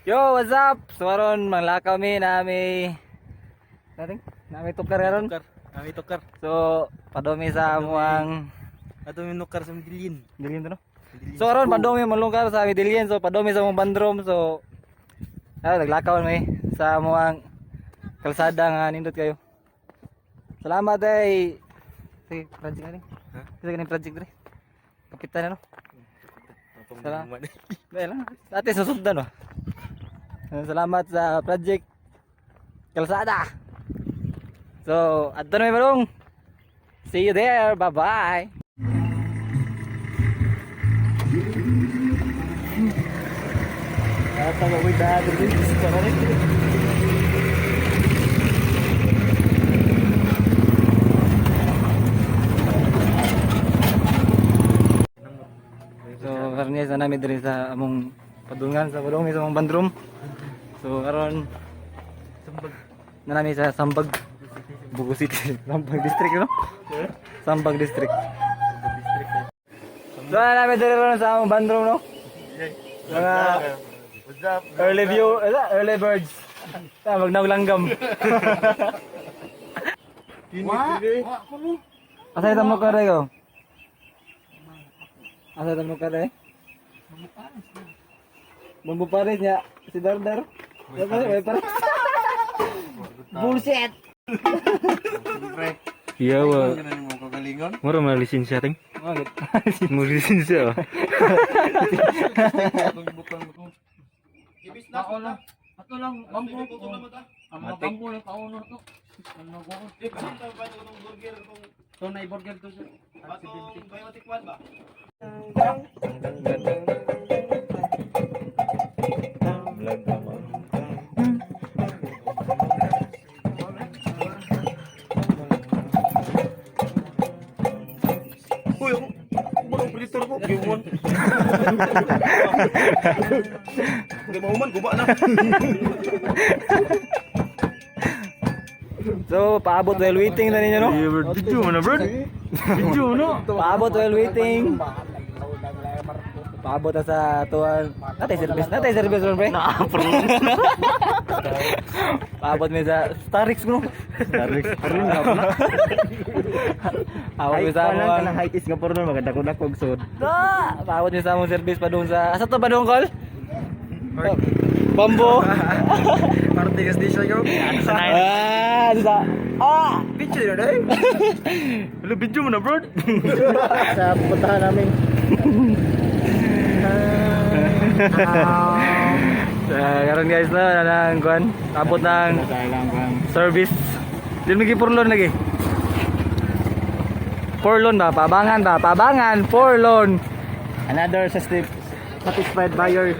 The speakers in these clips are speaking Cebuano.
Yo, what's up? So aron manglakaw mi na may nating na may tukar karon. Tukar. Kami tukar. So padomi sa amuang Ato mi nukar sa Medellin. Medellin to, no? So aron padomi malungkar sa Medellin. So padomi sa among bandrom. So naglakaw mi sa amuang kalsada nga nindot kayo. Salamat ay. Sige, project na rin. Ha? Sige, kaning project dre. Kapitan na, no? Salamat. Dahil lang. Ate, susundan, no? Salamat sa project Kalsada. So, adto na may barong. See you there. Bye-bye. So, karon guys, na namin diri sa among padungan sa padung sa among bandroom. So, karon Sambag. na namin sa Sambag, Bugo City, Sambag District, no? Sambag District. So, na namin diri ron sa among bandroom, no? Mga What's up? early view, early birds. Ah, magnaog langgam. Wa. Asa ito mo ka ko? Asa ito mo ka rin? Bambu Paris niya. Si Dardar. May Paris. Bullshit! Iya, wa. Ganun mo kagalingon. Mura man lisensya ting. Bakit? Mo lisensya. Ako lang. Ato lang, bangko. Ang mga bangko lang kauno to. Ang mga bangko. To na burger to sir. Uy, ako. Ano predator ko? Giwon. Hindi mahuman, guba na. So, paabot while waiting na ninyo, no? Iya, bro. Video man na, bro. Video no. Paabot while waiting. Paabot na sa tuwan. Natay service. Natay service ron, pre. Paabot mi sa Starix bro. Starix. Karon na pala. Paabot mi sa Kanang among high is nga porno maganda ko na kog sud. Ah! Paabot mi sa among service padung sa asa to padung call? Bambo. Parte gas station yo. Ah, sa ah. Picture na dai. Hello, video mo na, bro. Sa pupuntahan namin. Karon guys na nang kuan. Abot ng service. Di lagi porlon lagi. Porlon ba? Pabangan ba? Pabangan, porlon. Another satisfied buyer.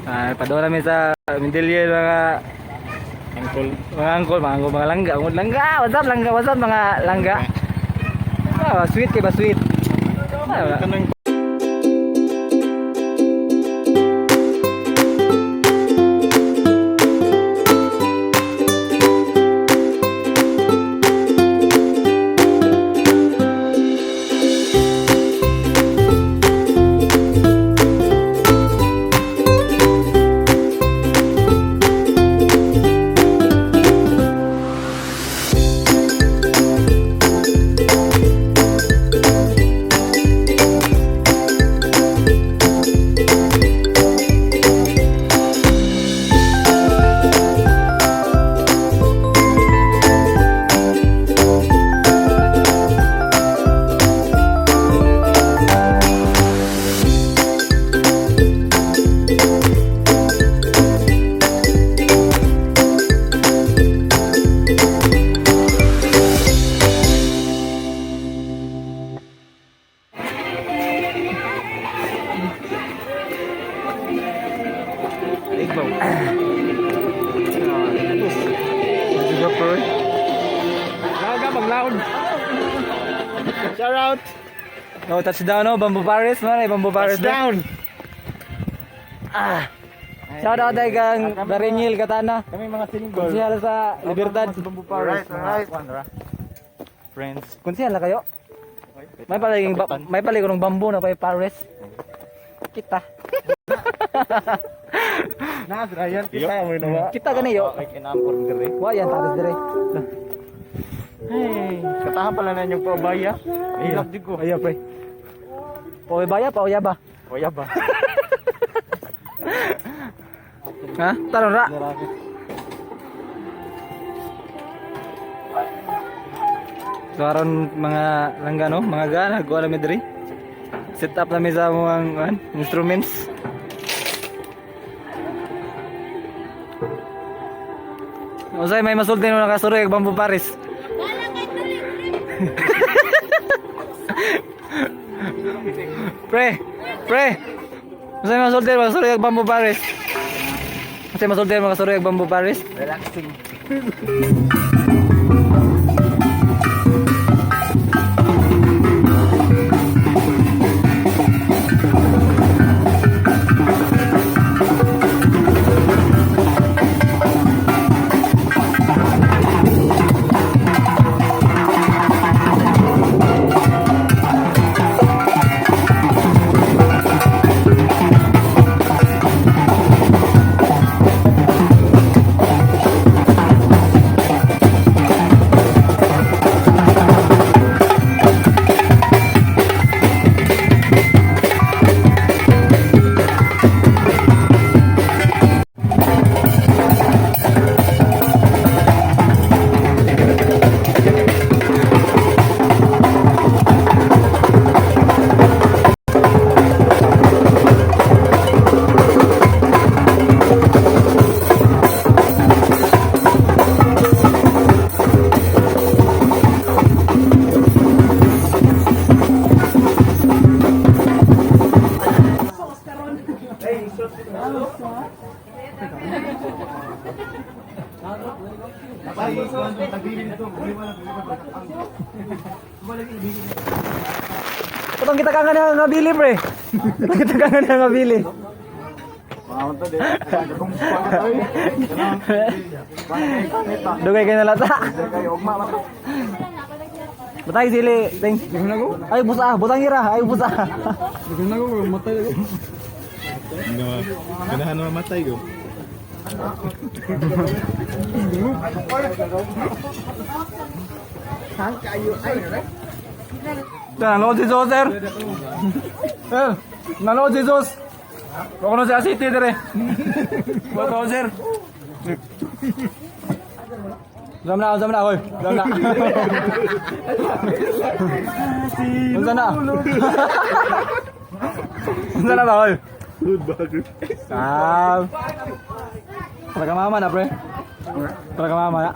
Ah, padung namin sa Medellin mga Angkol. mga angkol, mga langga, mga langga. What's up langga? What's up mga langga? Ah, sweet kay ba sweet? Ah, Kanang Shout out. No, touchdown no, Bamboo Paris man, ay Bamboo Paris. Touchdown. Ah. Shout out ay kang Daringil Katana. Kami mga single. Konsihal sa Libertad. Alright, alright. Friends. Konsihal na kayo? May palaging may palaging ng bamboo na kay Paris. Kita. Na, Ryan, kita mo na ba? Kita gani yo. Ay, kinampor dire. Wa yan tados dire. Hey, katahan pala na inyong paubaya. Ilap di ko. Ayo pre. Paubaya, pauyaba ba? Kuya ba? Ha? Taron ra. So aron mga langga no, mga ga nagkuha na mi diri. Set up na mi sa among kuan, instruments. Usay may masulti no nakasuroy ag Bamboo Paris. Pre, pre. Usay may masulti makasuroy ag Bamboo Paris. Usay masulti makasuroy ag Bamboo Paris. Relaxing. Patong kita kangen nga ngabili pre. Patong kita kangen nga ngabili. Dugay kay nalata. Batay sili, ting. Ay busa, butang ira, ay busa. Ganahan na mamatay ko. Nanood si Sos, sir. Sir, nanood si Sos. Baka na si City dire. Bato, sir. Zam na, hoy. Zam na. Unsa na? Unsa na ba, hoy? Ah. Para ka mama na, pre. Para ka mama na.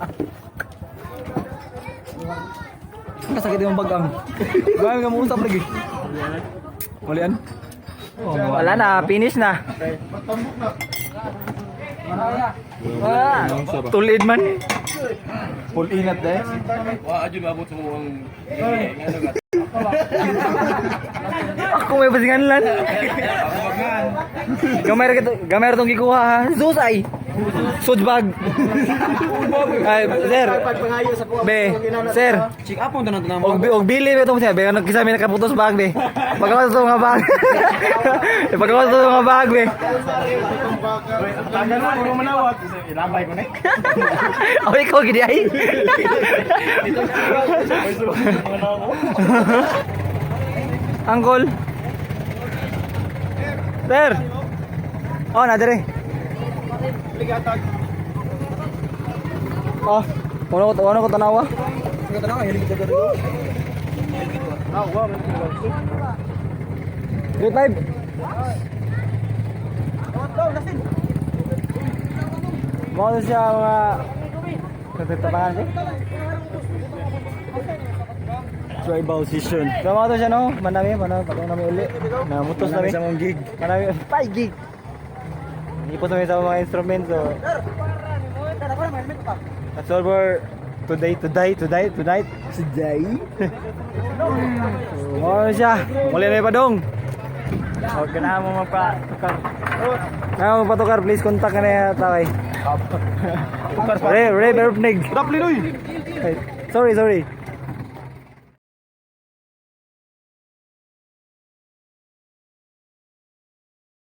Kasakit yung bagang. Bagang ka mo usap lagi. Malian? Wala na, finish na. Wala. Tulid man. Full ingat eh. Wa adyo maabot sa muang Ako may pasingan lan. Gamay ra gamay ra tong gikuha ha. Susay. Sudbag. Ay, sir. Be, sir. Check up mo tanan tanan. Og bili be tong siya, be ano kisa may nakaputos bag be. Pagawas to mga bag. Pagawas to mga bag be. Tagal mo, puro manawat. Ilabay ko na eh. Oy, ikaw gidi ay. Uncle. Sir. Oh, na dire. Oh, ano ko tanawa? Grade 5. Mo siya mga Katatapangan ko. Tribal session. So mga to siya no, manami, manami, patong nami uli. Namutos nami. Sa mong gig. Manami, 5 gig. Ipon namin sa mga instruments so. That's all for today, today, today, tonight. Today? So, mga siya, muli na padong. O, ganahan mo magpa-tukar. Nga magpatukar, please contact ka na yan, takay. Tukar pa. Re, Re, Berpnig. Drop linoy. Sorry, sorry.